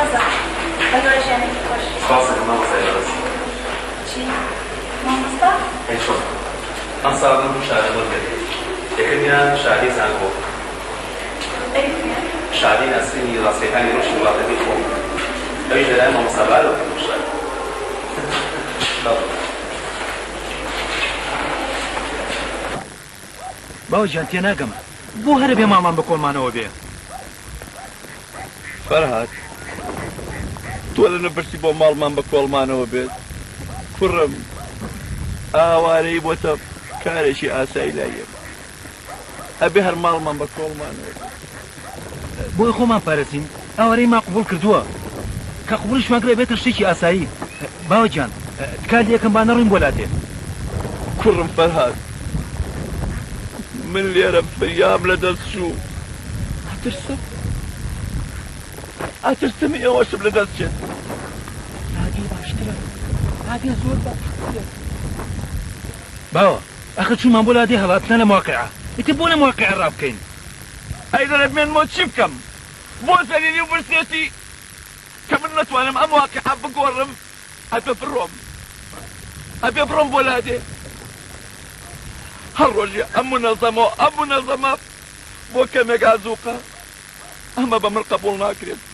پیرۆزە بە هیوای ژیانێکی خۆش. سپاست دەکەم مامۆستای بەڕێز. چی؟ مامۆستا؟ ئەی چۆن؟ ئەمساڵ من دوو شەهادەم وەرگرت. یەکەمیان شەهادەی زانکۆ. ئەی دووەمیان؟ شەهادەی ناسینی ڕاستییەکانی ڕەوشی وڵاتەکەی خۆم. ئەویش لەلایەن مامۆستا بارەوە پێم بەخشرا. بەڵێ. باوە گیان تێناگەم بۆ هەرە بێ ماڵمان بە کۆڵمانەوە بێ؟ فەرهاد تۆ لە نەپرسی بۆ ماڵمان بە کۆڵمانەوە بێت؟ کوڕم ئاوارەیی بۆتە کارێکی ئاسایی لای ئێمە ئەبێ هەر ماڵمان بە کۆڵمانەوە بێت. بۆیە خۆمان پارێزین ئاوارەییمان قبوڵ کردووە کە قبوڵیشمان کرد ئەبێتە شتێکی ئاسایی باوە گیان تکا لێکەم با نەڕۆین بۆ لادێ. کوڕم فەرهاد من لێرە فریام لە دەست چوو ئەترسم ئەترسم ئێوەشم لە دەست چێت. لادێ باشترە لادێ زۆر باشترە. باوە ئەخر چوومان بۆ لادێ هەڵاتنە لەم واقیعە ئیتر بۆ لەم واقیعە ڕابکەین. ئەی دەرە بمێنمەوە چی بکەم بۆ زەلیلی و برسێتی کە من نەتوانم ئەم واقیعە بگۆڕم ئەبێ بڕۆم ئەبێ بڕۆم بۆ لادێ هەر ڕۆژێ ئەم مونەزەمە و ئەم مونەزەمە بۆ کەمێک ئازوقە ئەمە بە من قبوڵ ناکرێت.